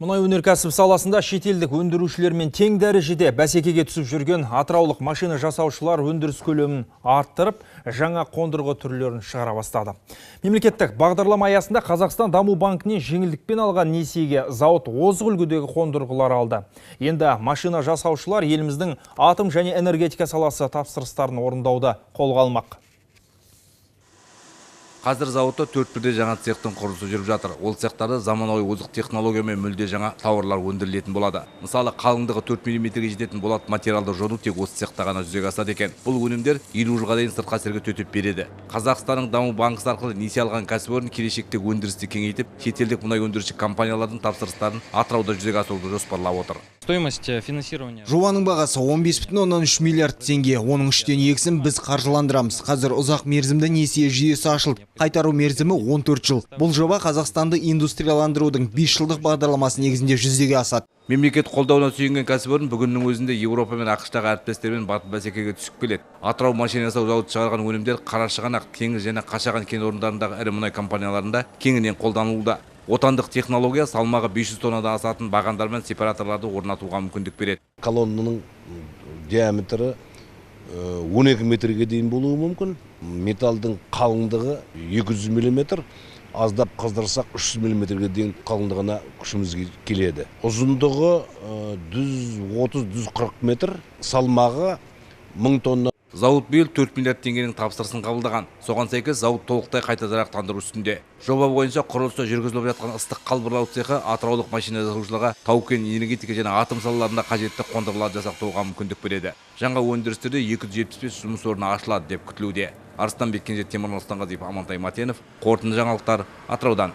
Мұнай өнеркәсіп саласында шетелдік өндірушілермен тең дәрежеде бәсекеге түсіп жүрген атыраулық машина жасаушылар өндіріс көлемін арттырып, жаңа қондырғы түрлерін шығара бастады. Мемлекеттік бағдарлама аясында Қазақстан Даму банкінен жеңілдікпен алған несиеге зауыт озық үлгідегі қондырғылар алды. Енді машина жасаушылар еліміздің атом және энергетика саласы тапсырыстарын орындауды қолға алмақ. Қазір зауытта 4 бірдей жаңа цехтың құрылысы жүріп жатыр. Ол цехтарда заманауи озық технологиямен мүлде жаңа тауарлар өндірілетін болады. Мысалы, қалыңдығы 4 миллиметрге жететін болат материалды жону тек осы цехта ғана жүзеге асады екен. Бұл өнімдер 50 жылға дейін сыртқы әсерге төтеп береді. Қазақстанның даму банкісі арқылы несие алған кәсіпорын келешекте өндірісті кеңейтіп, шетелдік мұнай өндіруші компаниялардың тапсырыстарын Атырауда жүзеге асыруды жоспарлап отыр. Стоимость финансирования. Жобаның бағасы 15,3 миллиард теңге. Оның 2/3-ін біз қаржыландырамыз. Қазір ұзақ мерзімді несие жүйесі ашылды. Қайтару мерзімі 14 жыл. Бұл жоба Қазақстанды индустрияландырудың 5 жылдық бағдарламасы негізінде жүзеге асады. Мемлекет қолдауына сүйенген кәсіпорын бүгіннің өзінде Еуропа мен АҚШ-тағы әріптестерімен батыл бәсекеге түсіп келеді. Атырау машина жасау зауыты шығарған өнімдер Қарашығанақ, Теңіз және Қашаған кен орындарындағы ірі мұнай компанияларында кеңінен қолданылуда. Отандық технология салмағы 500 тоннадан асатын бағандар мен сепараторларды орнатуға мүмкіндік береді. Колоннаның диаметрі 12 метрге дейін болуы мүмкін. Металдың қалыңдығы 200 миллиметр, аздап қыздырсақ 300 миллиметрге дейін қалыңдығына күшіміз келеді. Ұзындығы 130-140 метр, салмағы 1000 тонна. Зауыт биыл 4 миллиард теңгенің тапсырысын қабылдаған. Соған сәйкес зауыт толықтай қайта жарақтандыру үстінде. Жоба бойынша құрылысы жүргізіліп жатқан ыстық қалбырлау цехы атыраулық машина жасаушыларға тау-кен, энергетика және атом салаларында қажетті қондырғылар жасақтауға мүмкіндік береді. Жаңа өндірістерде 275 жұмыс орны ашылады деп күтілуде. Арыстанбек Кенже, Темірлан Сұлтанғазиев, Амантай Матенов. Қорытынды жаңалықтар Атыраудан.